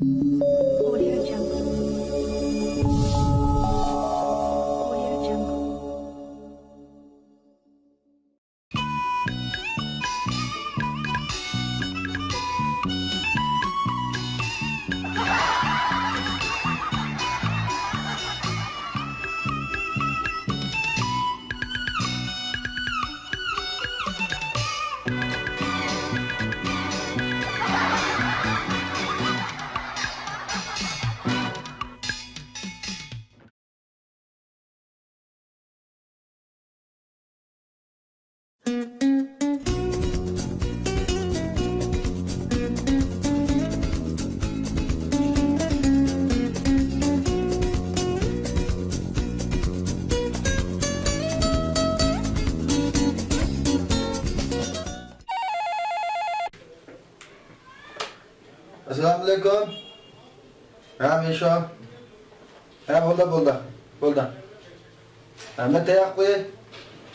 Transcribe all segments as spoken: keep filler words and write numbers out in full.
Audio Jungle. Audio Jungle. ئەسسالامۇئەلەيكۇم. ھە، مىشو. ھە، بولدى، بولدى. بولدى. ھە، مەن تەييار قىلىپ قوياي.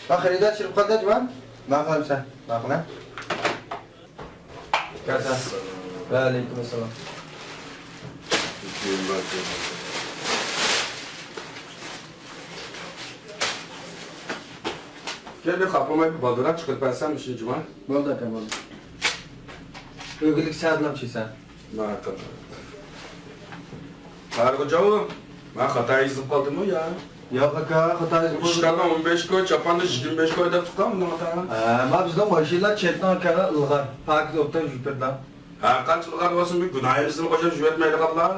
ھە، خېرىدار چىقىپ قالدى، جۇۋان. ماقۇل ئەمسە. ماقۇل، ھە؟ كەلسە. ۋەئەلەيكۇم ئەسسالام. كەل، بىر خاپا بولماي، بالدۇرراق چىقىرىپ بەرسەم ئىشنى، جۇما. بولدى، ئاكا، بولدى. ئۆگۈنلۈك سەھەتلەم چىسە. ماقۇل. قارىغۇجاۋۇ، مەن خاتا يېزىپ قالدىممۇ يا؟ ياق، ئاكا، خاتا يېزىپ قالدىم. ئىشكارنىڭ ئون بەش كوي، چاپاندا يىگىرمە بەش كوي دەپ تۇرغان بۇنىڭ ئاتا. ھە، ما بىزنىڭ ماشىنىلار چەتنىڭ ئاكا ئىلغار، پاكىز ئوبدان يۈرۈپ بېرىدۇ. ھەر قانچە ئىلغار بولسۇن، بىر گۇناھىمىزنى قوشۇپ يۈرۈۋەتمەيدىغانلار.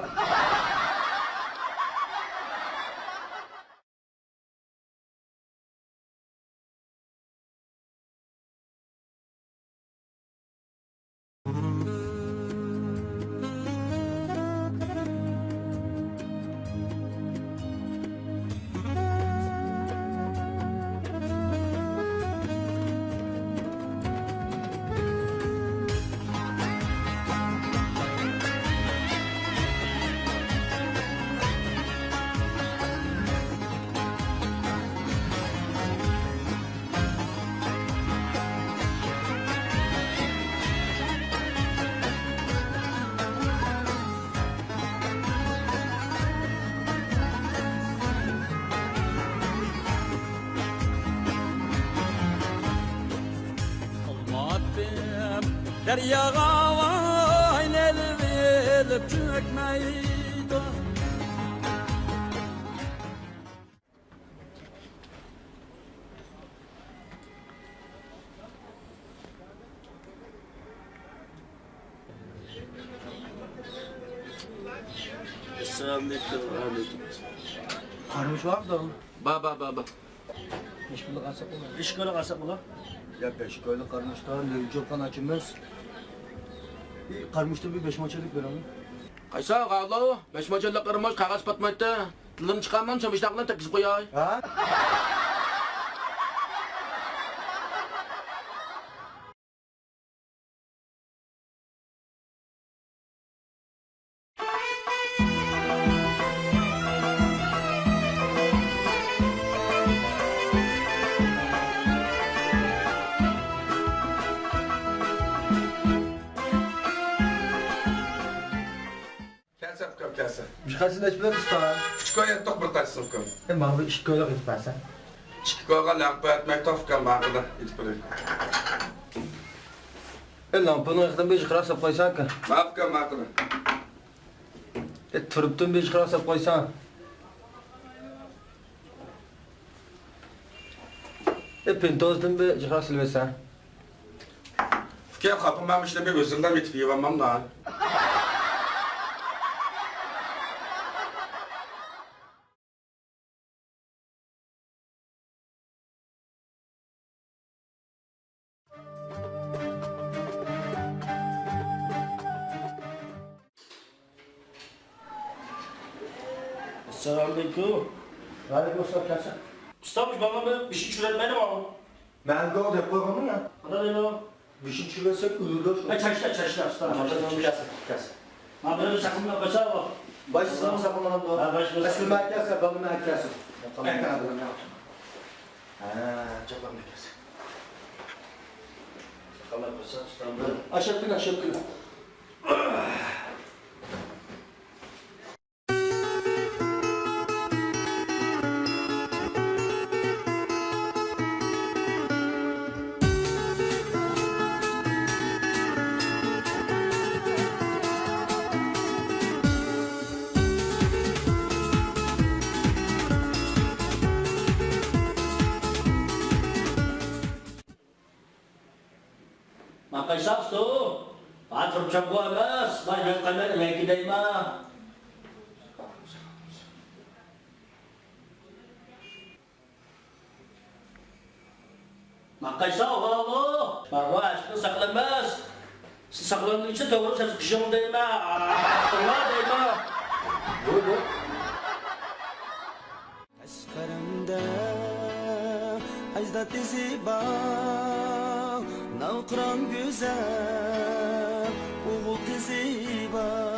قالماپتىم دەرياغا ئايلىنىۋېلىپ چۆكمەيدۇ. ئەسسالامۇئەلەيكۇم. ۋەئەلەيكۇم ئەسسالام. قارمۇچ بارمىدۇ؟ بار، بار، بار، بار. بەش كىلولۇق ئالساق بولار. بەش كىلولۇق ئالساق بولار. يا، بەش كىلولۇق قارمۇچتا نېمە چولپان ئاچىمىز؟ ئى، قارمۇچتا بىر بەش ماچالىك بېرىڭ. قايسى غالو؟ بەش ماچالىق قارمۇچ قەغەز پاتمايتتى. تىلىمنى چىقارماڭ، چۆمۈچنىڭ ئاغزىنى تەگكۈزۈپ قوياي. ھە؟ كەلسە ئۇكام، كەلسە. بىر قايسى نەچچە بولىدۇ ئۇستا؟ ئۈچ كوي ئېيتتۇق بىر قايسىسى ئۇكام. ئە، ماڭا بىر ئىككى كويلۇق ئېيتىپ بەرسەڭ. ئىككى كويغا لەڭپە ئەتمەي توختىغان ماقۇل، ئېيتىپ بېرەي. ئە، لەڭپىنىڭ ھېقىدىن بىر يىقىراق ساپ قويساڭ ئاكا. ماقۇل ئۇكام، ماقۇل. ئە، تۇرۇپتىن بىر يىقىراق ساپ قويساڭ. ئە، پىنتوزدىن بىر يىقىراق سېلىۋەتسەڭ. ئۇكا، خاپا، مەن مۇشۇنى بىر ئۆزۈمدىن يېتىپ يېۋالماملا. ئەسسالامۇئەلەيكۇم. ۋەئەلەيكۇم ئەسسالام، كەلسە. ئۇستام، ماڭا بىر بېشىنى چۈشۈرەتمەيدىما؟ مەن گول دەپ قويغانمەن يا. قانداق دەيدۇ؟ بېشىنى چۈشۈرۈۋەتسەك ئۆلىدۇ شۇ. ئەي، چاشلا، چاشلا، ئۇستام، چاشلا. كەلسە، كەلسە. مانا بىر ساقلىنىپ قويسا ئۇ. باش ساقلىنىپ قويسا. ھە، باش ساقلىنىپ. ئەسلى مەن كەلسە، بالىنى ئەكەلسۇن. ھە، جاپان كەلسە. ساقلىنىپ قويسا، ئۇستام بىر. ئاشاپ كېلە، ئاشاپ كېلە. قايساقسۇ؟ ما تۇرۇپ چاققۇ ئەمەس، ما يۆتقەلمەن ئەمەكى دەيما. ما قايساق ئوغلۇ؟ بارغۇ ئاشقىنى ساقلىماس. سىز ساقلانغىنىچە توغرا سەس قىشىڭ دەيما. توغرا دەيما. بۇ، بۇ. قەشقىرىمدە ئەجدادى زىبا، ناۋقىران گۈزەل ئوغۇل قىزى بار.